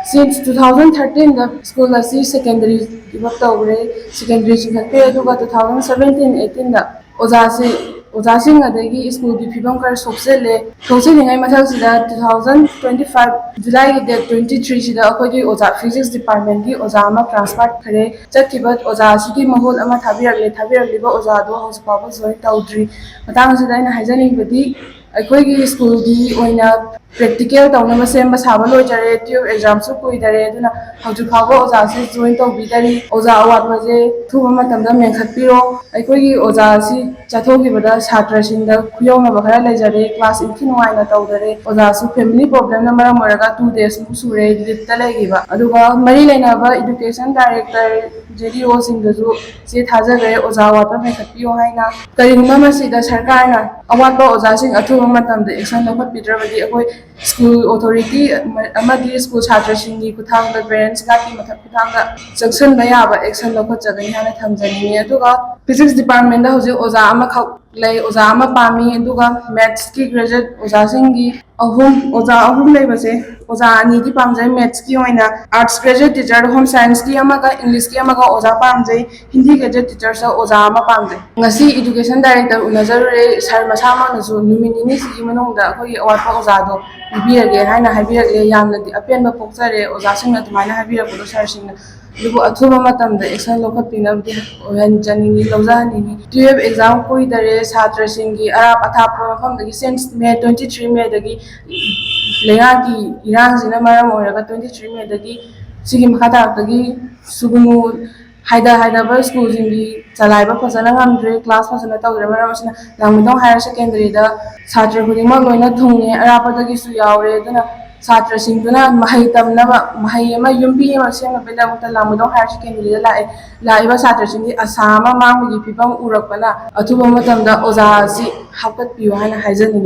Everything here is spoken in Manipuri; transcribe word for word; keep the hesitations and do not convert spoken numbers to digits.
Since two thousand thirteen ꯗ ꯁ꯭ꯀꯨꯜ ꯑꯁꯤ ꯁꯦꯀꯦꯟꯗꯔꯤ ꯒꯤꯞ ꯑꯞ ꯇꯧꯈ꯭ꯔꯦ, ꯁꯦꯀꯦꯟꯗꯔꯤ ꯆꯤꯡꯈꯠꯈ꯭ꯔꯦ, ꯑꯗꯨꯒ two thousand seventeen eighteen ꯗ ꯑꯣꯖꯥꯁꯤ, ꯑꯣꯖꯥꯁꯤꯡ ꯑꯗꯒꯤ ꯁ꯭ꯀꯨꯜꯒꯤ ꯐꯤꯕꯝ ꯈꯔ ꯁꯣꯛꯆꯤꯜꯂꯦ꯫ ꯁꯣꯛꯆꯤꯜꯂꯤꯉꯩ ꯃꯊꯛꯁꯤꯗ two thousand twenty five July ꯒꯤ date twenty three ꯁꯤꯗ ꯑꯩꯈꯣꯏꯒꯤ ꯑꯣꯖꯥ, physics department ꯀꯤ ꯑꯣꯖꯥ ꯑꯃ transfer ꯈꯔꯦ꯫ ꯆꯠꯈꯤꯕ ꯑꯣꯖꯥ ꯑꯁꯤꯒꯤ ꯃꯍꯨꯠ ꯑꯃ ꯊꯥꯕꯤꯔꯛꯂꯦ꯫ ꯊꯥꯕꯤꯔꯛꯂꯤꯕ ꯑꯣꯖꯥꯗꯣ ꯍꯧꯖꯤꯛ ꯐꯥꯎꯕ join ꯇꯧꯗ꯭ꯔꯤ꯫ ꯃꯇꯥꯡ ꯑꯁꯤꯗ ꯑꯩꯅ ꯍꯥꯏꯖꯅꯤꯡꯕꯗꯤ, ꯑꯩꯈꯣꯏꯒꯤ ꯁ꯭ꯀꯨꯜꯒꯤ ꯑꯣꯏꯅ practical ꯇꯧꯅꯕ ꯁꯦꯝꯕ ꯁꯥꯕ ꯂꯣꯏꯖꯔꯦ, twelve exam ꯁꯨ ꯀꯨꯏꯗꯔꯦ, ꯑꯗꯨꯅ ꯍꯧꯖꯤꯛ ꯐꯥꯎꯕ ꯑꯣꯖꯥꯁꯦ join ꯇꯧꯕꯤꯗꯔꯤ꯫ ꯑꯣꯖꯥ ꯑꯋꯥꯠꯄꯁꯦ ꯑꯊꯨꯕ ꯃꯇꯝꯗ ꯃꯦꯟꯈꯠꯄꯤꯔꯣ꯫ ꯑꯩꯈꯣꯏꯒꯤ ꯑꯣꯖꯥ ꯑꯁꯤ ꯆꯠꯊꯣꯛꯈꯤꯕꯗ ꯁꯥꯇ꯭ꯔꯁꯤꯡꯗ ꯈꯨꯌꯧꯅꯕ ꯈꯔ ꯂꯩꯖꯔꯦ, class ꯏꯟꯊꯤ ꯅꯨꯡꯉꯥꯏꯅ ꯇꯧꯗꯔꯦ꯫ ꯑꯣꯖꯥꯁꯨ family problem ꯅ ꯃꯔꯝ ꯑꯣꯏꯔꯒ two days ꯃꯨꯛ ꯁꯨꯔꯦ leave ꯇ ꯂꯩꯈꯤꯕ꯫ ꯑꯗꯨꯒ ꯃꯔꯤ ꯂꯩꯅꯕ education director, J D O ꯁꯤꯡꯗꯁꯨ ꯆꯦ ꯊꯥꯖꯈ꯭ꯔꯦ, ꯑꯣꯖꯥ ꯑꯋꯥꯠꯄ ꯃꯦꯟꯈꯠꯄꯤꯌꯣ ꯍꯥꯏꯅ꯫ ꯀꯔꯤꯒꯨꯝꯕ ꯃꯁꯤꯗ ꯁꯔꯀꯥꯔꯅ ꯑꯋꯥꯠꯄ ꯑꯣꯖꯥꯁꯤꯡ ꯑꯊꯨꯕ ꯃꯇꯝꯗ action ꯂꯧꯈꯠꯄꯤꯗ꯭ꯔꯕꯗꯤ, ꯑꯩꯈꯣꯏ ꯁ꯭ꯀꯨꯜ authority ꯑꯃꯗꯤ ꯁ꯭ꯀꯨꯜ ꯁꯥꯇ꯭ꯔꯁꯤꯡꯒꯤ ꯈꯨꯠꯊꯥꯡꯗ, parents ꯒꯤ ꯃꯊꯛ ꯈꯨꯠꯊꯥꯡꯗ ꯆꯪꯁꯤꯟꯕ ꯌꯥꯕ action ꯂꯧꯈꯠꯆꯒꯅꯤ ꯍꯥꯏꯅ ꯊꯝꯖꯅꯤꯡꯉꯤ꯫ ꯑꯗꯨꯒ physics department ꯗ ꯍꯧꯖꯤꯛ ꯑꯣꯖꯥ ꯑꯃꯈꯛ ꯂꯩ, ꯑꯣꯖꯥ ꯑꯃ ꯄꯥꯝꯃꯤ, ꯑꯗꯨꯒ maths ꯀꯤ graduate ꯑꯣꯖꯥꯁꯤꯡꯒꯤ ꯑꯍꯨꯝ, ꯑꯣꯖꯥ ꯑꯍꯨꯝ ꯂꯩꯕꯁꯦ, ꯑꯣꯖꯥ ꯑꯅꯤꯗꯤ ꯄꯥꯝꯖꯩ maths ꯀꯤ ꯑꯣꯏꯅ, arts graduate teacher, home science ꯀꯤ ꯑꯃꯒ English ꯀꯤ ꯑꯃꯒ ꯑꯣꯖꯥ ꯄꯥꯝꯖꯩ꯫ ꯍꯤꯟꯗꯤ graduate teacher ꯁꯨ ꯑꯣꯖꯥ ꯑꯃ ꯄꯥꯝꯖꯩ꯫ ꯉꯁꯤ education director ꯎꯅꯖꯔꯨꯔꯦ꯫ Sir ꯃꯁꯥꯃꯛꯅꯁꯨ ꯅꯨꯃꯤꯠ ꯅꯤꯅꯤꯁꯤꯒꯤ ꯃꯅꯨꯡꯗ ꯑꯩꯈꯣꯏꯒꯤ ꯑꯋꯥꯠꯄ ꯑꯣꯖꯥꯗꯣ ꯄꯤꯕꯤꯔꯒꯦ ꯍꯥꯏꯅ ꯍꯥꯏꯕꯤꯔꯛꯂꯦ꯫ ꯌꯥꯝꯅꯗꯤ ꯑꯄꯦꯟꯕ ꯄꯣꯛꯆꯔꯦ ꯑꯣꯖꯥꯁꯤꯡꯅ ꯑꯗꯨꯃꯥꯏꯅ ꯍꯥꯏꯕꯤꯔꯛꯄꯗꯣ, sir ꯁꯤꯡꯅ꯫ ꯑꯗꯨꯕꯨ ꯑꯊꯨꯕ ꯃꯇꯝꯗ action ꯂꯧꯈꯠꯄꯤꯅꯕꯗꯤ ꯑꯣꯏꯍꯟꯖꯅꯤꯡꯉꯤ, ꯂꯧꯖꯍꯟꯅꯤꯡꯉꯤ꯫ Twelve exam ꯀꯨꯏꯗꯔꯦ, ꯁꯥꯇ꯭ꯔꯁꯤꯡꯒꯤ ꯑꯔꯥꯞ ꯑꯊꯥꯞꯄ ꯃꯐꯝꯗꯒꯤ, since May, twenty three May ꯗꯒꯤ ꯂꯩꯉꯥꯛꯀꯤ ꯏꯔꯥꯡꯁꯤꯅ ꯃꯔꯝ ꯑꯣꯏꯔꯒ twenty three May ꯗꯒꯤ ꯁꯤꯒꯤ ꯃꯈꯥ ꯇꯥꯔꯛꯇꯒꯤ ꯁꯨꯒꯨꯅꯨ ꯍꯥꯏꯗ ꯍꯥꯏꯗꯕ ꯁ꯭ꯀꯨꯜꯁꯤꯡꯒꯤ ꯆꯂꯥꯏꯕ ꯐꯖꯅ ꯉꯝꯗ꯭ꯔꯦ, class ꯐꯖꯅ ꯇꯧꯗ꯭ꯔꯦ꯫ ꯃꯔꯝ ꯑꯁꯤꯅ ꯂꯥꯡꯃꯩꯗꯣꯡ higher secondary ꯗ ꯁꯥꯇ꯭ꯔ ꯈꯨꯗꯤꯡꯃꯛ ꯂꯣꯏꯅ ꯊꯨꯡꯉꯦ, ꯑꯔꯥꯞꯄꯗꯒꯤꯁꯨ ꯌꯥꯎꯔꯦ꯫ ꯑꯗꯨꯅ ꯁꯥꯇ꯭ꯔꯁꯤꯡꯗꯨꯅ ꯃꯍꯩ ꯇꯝꯅꯕ, ꯃꯍꯩ ꯑꯃ, ꯌꯨꯝꯕꯤ ꯑꯃ ꯁꯦꯝꯅꯕꯒꯤꯗꯃꯛꯇ ꯂꯥꯡꯃꯩꯗꯣꯡ higher secondary ꯗ ꯂꯥꯛꯑꯦ꯫ ꯂꯥꯛꯏꯕ ꯁꯥꯇ꯭ꯔꯁꯤꯡꯒꯤ ꯑꯁꯥ ꯑꯃ ꯃꯥꯡꯕꯒꯤ ꯐꯤꯕꯝ ꯎꯔꯛꯄꯅ ꯑꯊꯨꯕ ꯃꯇꯝꯗ ꯑꯣꯖꯥ ꯑꯁꯤ ꯍꯥꯞꯀꯠꯄꯤꯌꯨ ꯍꯥꯏꯅ ꯍꯥꯏꯖꯅꯤꯡꯉꯤ꯫